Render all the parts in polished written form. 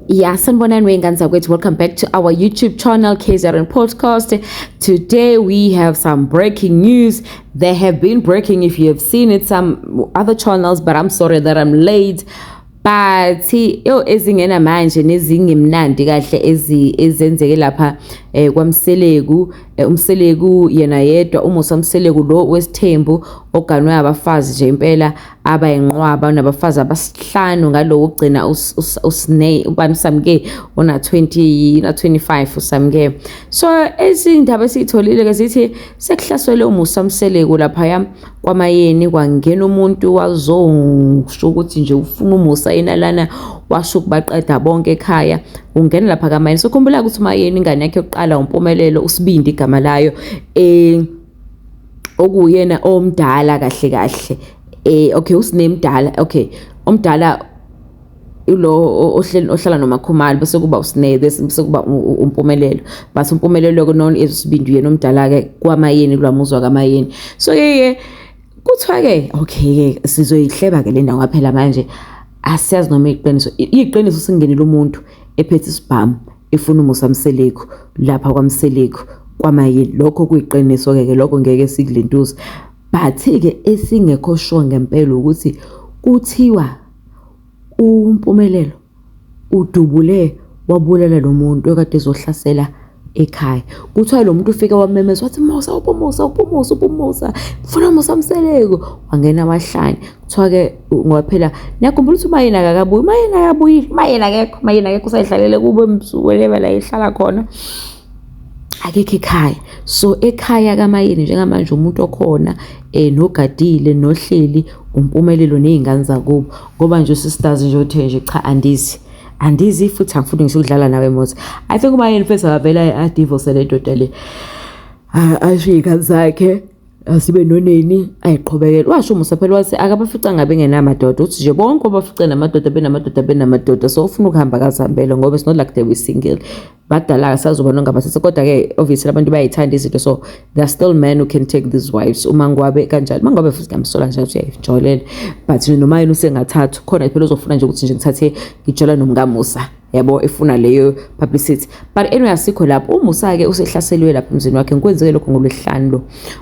Yeah, sanibonani wey'ngane zakwethu. Welcome back to our YouTube channel, KZN Podcast. Today we have some breaking news. They have been breaking, if you have seen it, some other channels, but I'm sorry that I'm late. But yo ezingena manje nezingemnandi kahle ezenzeke lapha kwaMseleku. UMseleku yena yedwa, uMusa Mseleku lo wesithembu oganwe abafazi nje impela abayinqwaba, unabafazi abasihlanu ngalowo ugcina uSne ubani uSamke ona 20 na 25 uSamke. So izindaba esiyitholile ke zithi sekuhlaselwe uMusa Mseleku laphaya kwaMayeni, kwangena umuntu wazosho ukuthi nje ufuna uMusa yena lana, washo ukubaqeda bonke ekhaya, ungena lapha kaMayeni. So khumbula ukuthi uMayeni ingane yakhe yokuqala uMpumelelo, uSibindi igama layo, okuyena omdala kahle kahle. Okay, uSinemdala, okay, omdala ulo ohleli ohlala noMakhumalo, bese kuba uSine, bese kuba uMpumelelo, but uMpumelelo ke known as uSibindi yena omdala ke kwaMayeni, kulwamuzwa kaMayeni. So ke kuthiwa ke okay ke sizoyihleba ke le ndawo phela manje, asiyazi noma iqiniso iqiniso singenile umuntu ephethe isibhamu efuna uMusa Mseleku lapha kwaMseleku kwaMayeni. Lokho kuyiqiniso ke lokho ngeke sikulentuze, but ke esingekho sure ngempela ukuthi kuthiwa uMpumelelo udubule wabulala lo muntu ekade ezohlasela ekhaya. Kuthiwa lo muntu ufike wamemeza wathi Musa, uPumusa, uPumusa, uPumusa, ngifuna uMusa Mseleku, wangena wahlanya. Kuthiwa ke ngoba phela niyakhumbula ukuthi uMayeni akakabuyi, uMayeni akabuyile, uMayeni akekho, uMayeni akekho, usayihlalele kubo emsukweleba la ehlala khona, akekho ekhaya. So ekhaya kaMayeni njengamanje umuntu okhona nogadile nohleli uMpumelelo ney'ngane zakubo, ngoba nje usisters nje uthe nje cha andizi andizi futhi angifuni ngisho ukudlala nawe Musa. I think uMayeni first akavela adivorce le ndoda le, ashiye iy'ngane zakhe asibe noneni ayiqhubekele. Washo uMusa phela wathi akabafica ngabe engenamadoda, uthi nje bonke obafice namadoda benamadoda benamadoda, so ufuna ukuhamba akazihambele ngoba it's not like they were single. Badala akasazoba nongabathatha, kodwa-ke obviously abantu bayayithanda izinto, so there are still men who can take these wives. Uma ngwabe kanjalo, uma ngwabe futhi ngiyamsola nje ukuthi uyayijolela, but noma yena usengathatha khona phela uzofuna nje ukuthi nje ngithathe ngijola nomkaMusa, yabo, efuna leyo publicity. But anyway asikho lapho. UMusa-ke usehlaselwe lapha emzini wakhe, kwenzeke lokho ngolwesihlanu lo.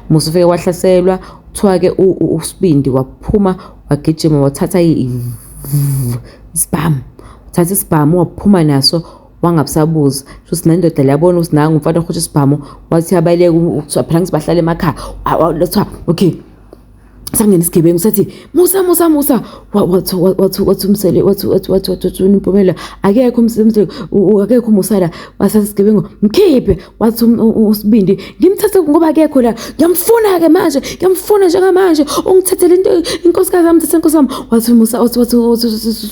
Umusa ufike wahlaselwa, kuthiwa-ke uSibindi waphuma wagijima wathatha isibhamu, wathatha isibhamu waphuma naso wangabusabuza. Shuthi nendoda liyabona ukuthi nangu umfana ohosha isibhamu, wathi abaleke, kuthiwa phela ngithi bahlala emakhaya, kuthiwa okay sangena isigebengu sathi Musa Musa Musa, wathi wathi wathi umsele wathi wathi wathi wathi wathi uMpumelelo akekho umsele, akekho uMusa la. Wasatha isigebengu mkhiphe, wathi uSibindi ngimthathe ngoba akekho la, ngiyamfuna ke manje, ngiyamfuna njengamanje, ungithathele into inkosikazi yami, thathe inkosi yami. Wathi Musa wathi wathi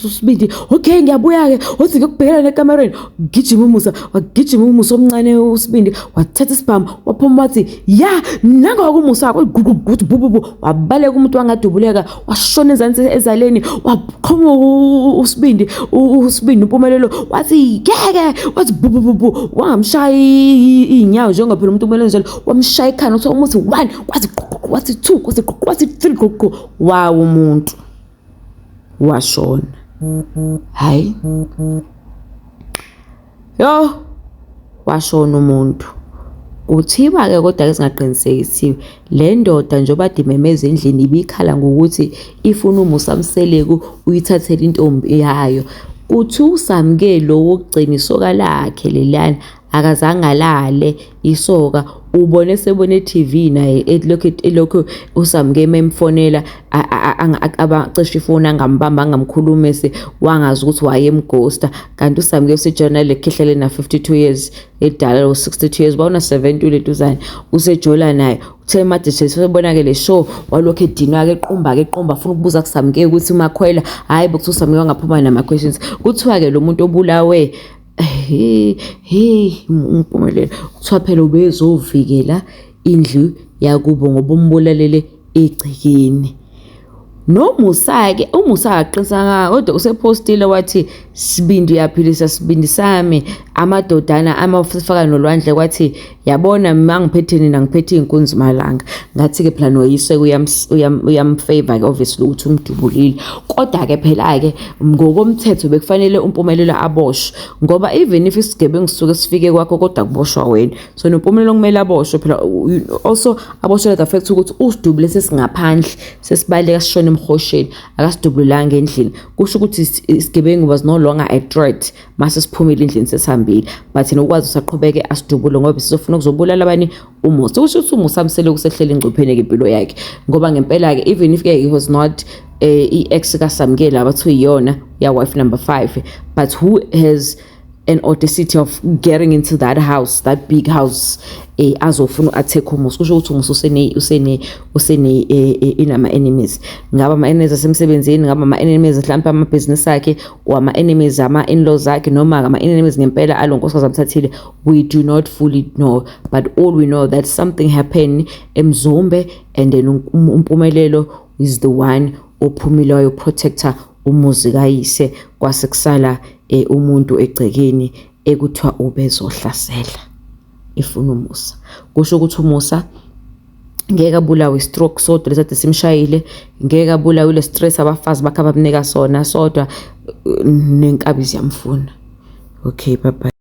uSibindi okay ngiyabuya ke, wathi ngiyokubhekela nekamereni. Gijima uMusa, wagijima uMusa omncane uSibindi wathatha isibhamu waphuma wathi ya nango uMusa, ukuthi bububu, wabaleka umuntu wangadubuleka washona ezansi ezaleni, waqhuma uSibindi, uSibindi uMpumelelo wathi ngeke, wathi bububu, wangamshaya iy'nyawo njengoba phela umuntu kumele njalo, wamshaya ikhanda, kuthiwa umuthi 1 wathi wathi 2 wathi wathi 3 wawo umuntu washona. Hayi yo washona umuntu. Kuthiwa-ke kodwa-ke singaqinisekisiwe, le ndoda njengoba imemeza endlini ibikhala ngokuthi ifuna uMusa Mseleku uyithathele intombi yayo. Kuthi uSamke lo wokugcina isoka lakhe leliyana akazange alale isoka, ubone sebone TV naye elokhu uSamke emfonela abacishe ifoni angambamba angamkhulumisi, wangazi ukuthi wayemghosta, kanti uSamke usejola le khehla lena 52 years edala lo 62 years bawuna 70 letuzane usejola naye. Uthe made sesebona ke le show walokhu edinwa ke equmba ke equmba afuna ukubuza kuSamke ukuthi uMakhwela, hayi bo, kuthiwa uSamke wangaphuma nama questions. Kuthiwa ke lo muntu obulawe hey uMpumelelo kuthiwa phela ubezovikela indlu yakubo ngoba umbulalele egcekeni. NoMusa ke uMusa aqinisa kodwa usepostile wathi Sibindi uyaphilisa sibindi sami amadodana amafaka nolwandle kwathi yabona mangiphethe nina ngiphethe inkunzi malanga. Ngathi ke phela noyise uyamfavor ke obviously ukuthi umdubulile. Kodwa ke phela ke ngokomthetho bekufanele uMpumelelo aboshwe ngoba even if isigebengu sisuke sifike kwakho kodwa kuboshwa wena. So noMpumelelo kumele aboshwe phela, also aboshwe the fact ukuthi usidubule sesingaphandle, sesibaleka sishona emhosheni, akasidubulanga endlini. Kusho ukuthi isigebengu was no longer a threat mase siphumile endlini sesihambile, but yena ukwazi usaqhubeke asidubule ngoba sizofuna ukuzobulala abani, uMusa. Kusho ukuthi uMusa Mseleku usehlele engcupheni-ke impilo yakhe, ngoba ngempela-ke even if-ke he was not i-ex kaSamkela abathiwa iyona ya-wife number 5, but who has an audacity of getting into that house, that big house, azofuna u-attack uMusa? Kusho ukuthi uMusa usene inama enemies, ngaba ama enemies asemsebenzini, ngaba ama enemies mhlawumbe amabhizinisi akhe, or ama enemies ama in-laws akhe, noma ama enemies ngempela alo nkosikazi amthathile. We do not fully know, but all we know that something happened eMzumbe and then uMpumelelo is the one ophumile wayoprotecta umuzi kayise, kwase kusala umuntu egcekeni ekuthiwa ubezohlasela efuna uMusa. Kusho ukuthi uMusa ngeke abulawe stroke sodwa lesade simshayile, ngeke abulawe ile stress abafazi bakhe abamnika sona sodwa, nenkabi ziyamfuna. Okay, bye bye.